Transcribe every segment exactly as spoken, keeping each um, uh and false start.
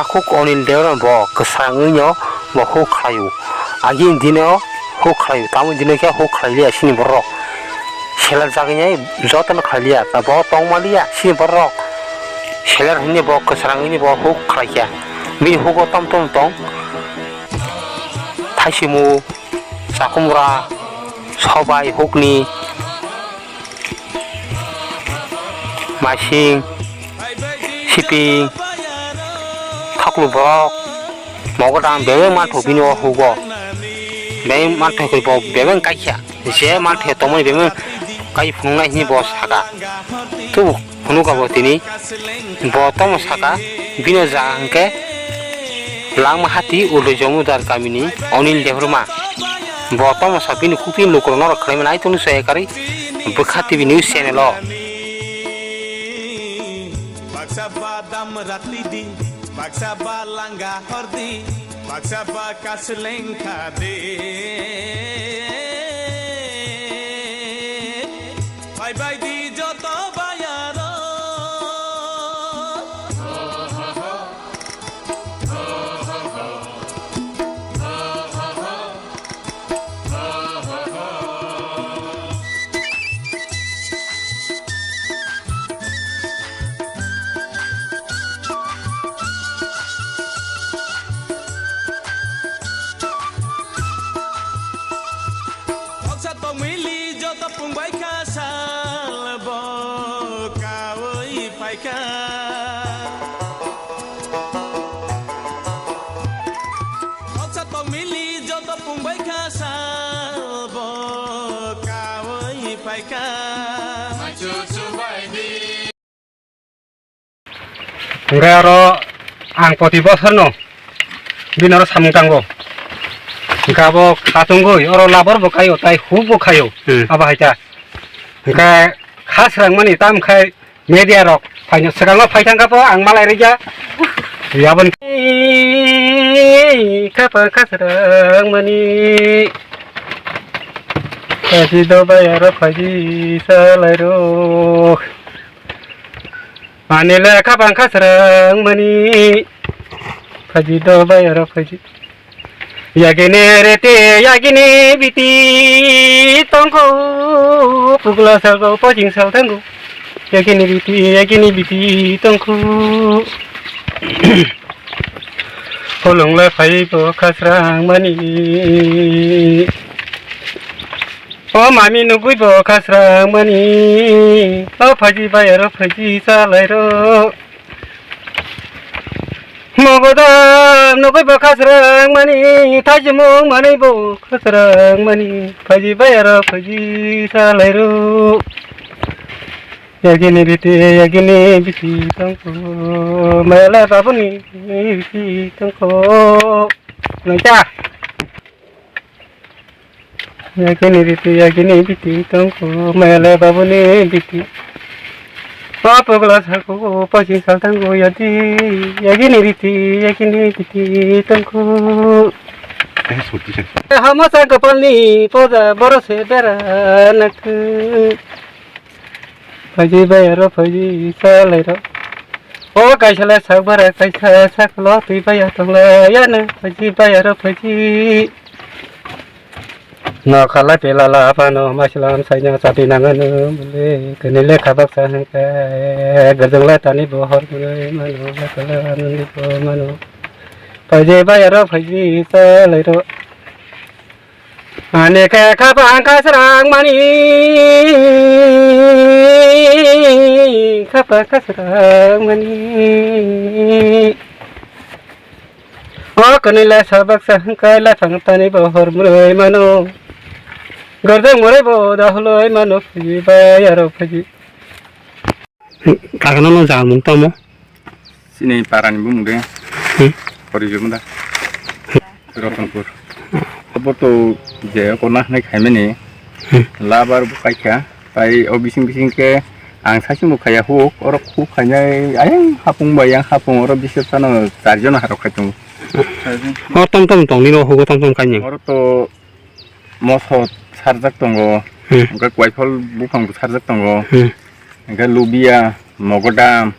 Huk Anil Debbarma bo kwsrangwi no bo huk khlaio. Agini dino huk khlaio, tamoni dino khe huk khlai liya sini borok. Seler jagwi nai jotono khlai liya, bo tong ma liya sini borok. Seler hinwi bo kwsrangwi ni bo huk khlai kha. Bini hugo tom tom tong. Thaisimu, chakumra, sobai hukni, masing, siping, thoklu borok, mogodam bebeng mantho bini o hugo. Bebeng mantho khe bo bebeng kaikha. Je mantho tongmani bebeng kai phunuknai hinwi bo saka. Tubu. Phunukha bo tini bo tamo saka, bino ja hwnkhe Langmahati Uloi Jomudar kamini Anil Debbarma. Bo tamo sa bini kukti lukurok norok khlaimani ai tongni soya karwi Bwkha T V news channel o. Baksa badam ratidi, baksa balanga hordi, baksa bakasleng khadi. Bye bye di joto bayaro. Khoksa tongmili joto pungbai kha sal bo kaui phaikha. Khoksa tongmili joto pungbai kha sal bo kaui phaikha. Hwnkhe oro ang poti bosor no bini oro samung tango. Hwnkhe abo kha tongwi oro labor bo khaio, tai huk bo khaio. Hmm. Abo hai ta. Hwnkhe kha srang mani tam khai media rok phaino swkango phai thang kha pho ang malai rwkya. Yabon kha pa kha srang mani. Kaji do bai aro phaji salai rok. Ani le kha bang kha srang mani. Phaji do bai aro phaji. Yagini rete yagini biti tongkho. Pugla salgo pojing sal thango. Yagini biti yagini biti tongkho. Holong le phai bo kha srang mani. O mami nugui bo kha srang mani. O phaji bai aro phaji salai ro. Mogodam nugui bo kha srang mani. Thajimung mani bo kha srang mani. Phaji bai aro phaji salai ro. Yagini biti yagini biti tongkho. Mele babuni biti tongkho. Nangcha. Yagini riti, yagini biti tongkho, mele babuni biti. O pogla sako, pasi saltango yadi, yagini riti, yagini biti tongkho. Eh, soti se. Hama sa kapalni poja, borose bera nak. Phaji bai aro phaji salai ro. O kaisa le sak bara kaisa sak lo twi bai ya tong le ya no phaji bai aro phaji. No khala pela la phano maslam saina chati nangano mule kene le khabak sa hangka gajang le tani bohor mule mano khala nani bo mano. Phaji bai aro phaji salai ro. Ani khe khabang kha srang mani, khabang kha srang mani. O kwnwi lai sabak sa hwnkhe lai phang tani bo hor murui mano. Gorjak murui bo dahuloi mano phaji bai aro phaji. Kakano no jaga mung tamo? Chini parani bumung de. Hmm. Pori jumda. Ratanpur. Obo to je kona hnai khaimani. Hmm. Labar bo kaikha. Tai o bising bising ke ang sasi mo khaya huk. Oro huk khainai ayang hapung bai yang hapung oro bising sano charjon harok khai tongo. O tom tom tong nino hugo tom tom kainwi. Oro to moso sarjak tongo. Hmm. Hwnkhe kwaiphol buphang bo sarjak tongo. Hmm. Hwnkhe lubia, mogodam,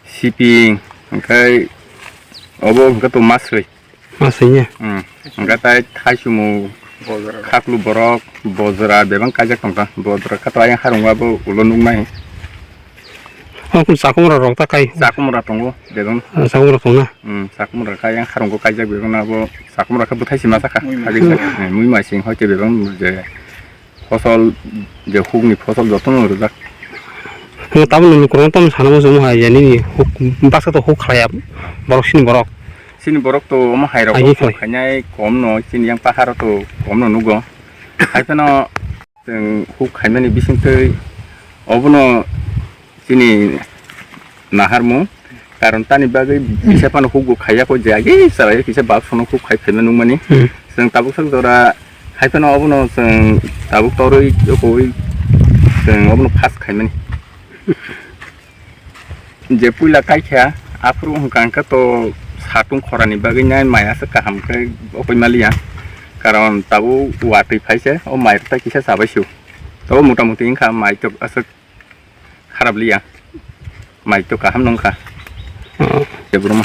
siping, hwnkhe Obo hwnkhe to maswi. Maswi ya? Hmm. Hwnkhe tai thaisumu, khaklu borok, bojra bebang kaijak tongkha. Bojra kha to ayang harung abo ulo nuknai. Oh, kun chakumra rok ta kai. Chakumra tongo, bebang. Ah, chakumra tongna. Hmm, chakumra kha ayang harung kaijak bebang abo chakumra kha bwthai sima sakha. Mui masing. Agi sakha. Hmm, mui masing hoite bebang je. Fosol, je hukni fosol jotono rwjak. Hwnkhe tabukni lukurokno tamo sana muchungma hai je nini huk baksa to huk khlaiya borok sini borok. Sini borok to omo hai rok Agi huk khlai. Khainai kom no, sini yang paharo to kom no nugo. Hai phano chwng huk khaimani bisingtwi obono chini naharmung, karon tani bagwi kisa phano hukgo khaiya ko je agi chwrai kisa bak sono huk khai phaima nukmani. Hmm. Chwng tabuk sak jora hai phano obono chwng tabuk torwi okoi chwng obono fast khaimani. Je puila kaikha aphuru hwnkha hwnkhe to satung khorani bagwi nai mai aswk kaham khe okoi maliya, karon tabuk watwi phaise o mai rwtai kisa chabai su. Tabuk mota moti wngkha mai tok aswk kharap liya. Mai to kaham nungkha. Oh. Kebruma.